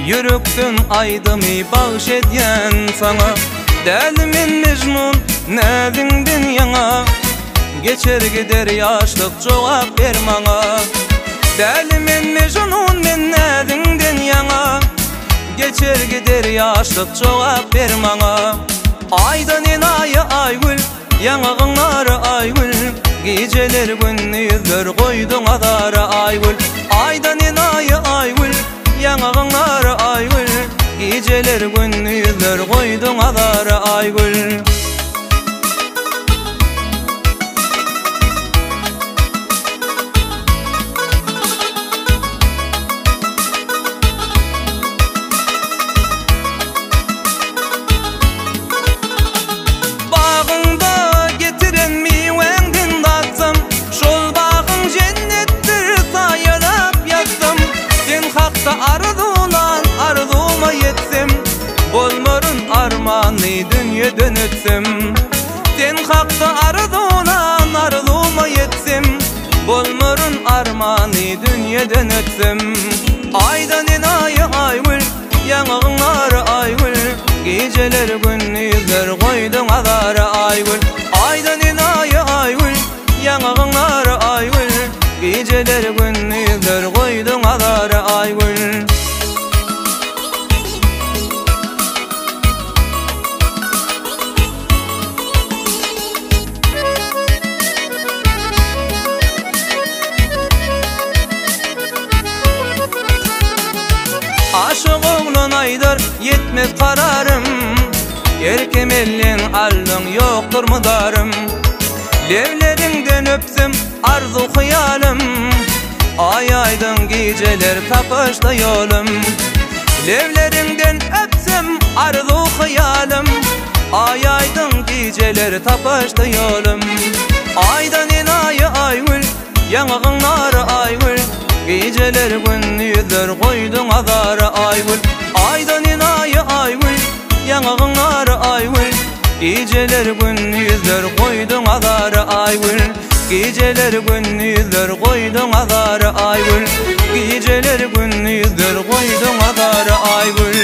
Ýürekden aýdymy bagş edýän saňa. Däli men Mejnun näziňden ýaňa. Geçer gider ýaşlyk jogap ber maňa. Däli men Mejnun men näziňden ýaňa. Geçer gider ýaşlyk jogap ber maňa. Aýdan enaýy Aýgül, ýaňagyň nary Aýgül. Gijeler gündizler goýduň azara Aýgül. Aýdan enaýy Aýgül, ýaňagyň nary Aýgül. Gijeler gündizler goýduň azara Aýgül. Bagyňda getiren miwäňden datsam, Şol bagyň jennetdir saýalap ýatsam, Sen hakda arzuwlan arzuwma ýetsem, Bolmaryn armanly dünýeden ötsem. Sen hakda arzuwlan arzuwma ýetsem, Bolmaryn armanly dünýeden ötsem. Aýdan enaýy Aýgül, ýaňagyň nary Aýgül, Gijeler gündizler goýduň azara Aýgül. Aýdan enaýy Aýgül, ýaňagyň nary Aýgül, Gijeler gündizler goýduň azara Aýgül. Aşyk oglan aýdar ýetmez kararym, Erkem elleň aldyň ýokdur mydarym. Lebleriňden öpsem arzuw hyýalym, Aý aýdyň gijeler tapyşda ýolum. Lebleriňden öpsem arzuw hyýalym, Aý aýdyň gijeler tapyşda ýolum. Aýdan enaýy Aýgül, ýaňagyň nary Aýgül, Gijeler gündizler goýduň azara Aýgül. Aýdan enaýy Aýgül, ýaňagyň nary Aýgül, Gijeler gündizler goýduň azara Aýgül. Gijeler gündizler goýduň azara Aýgül. Gijeler gündizler goýduň azara Aýgül.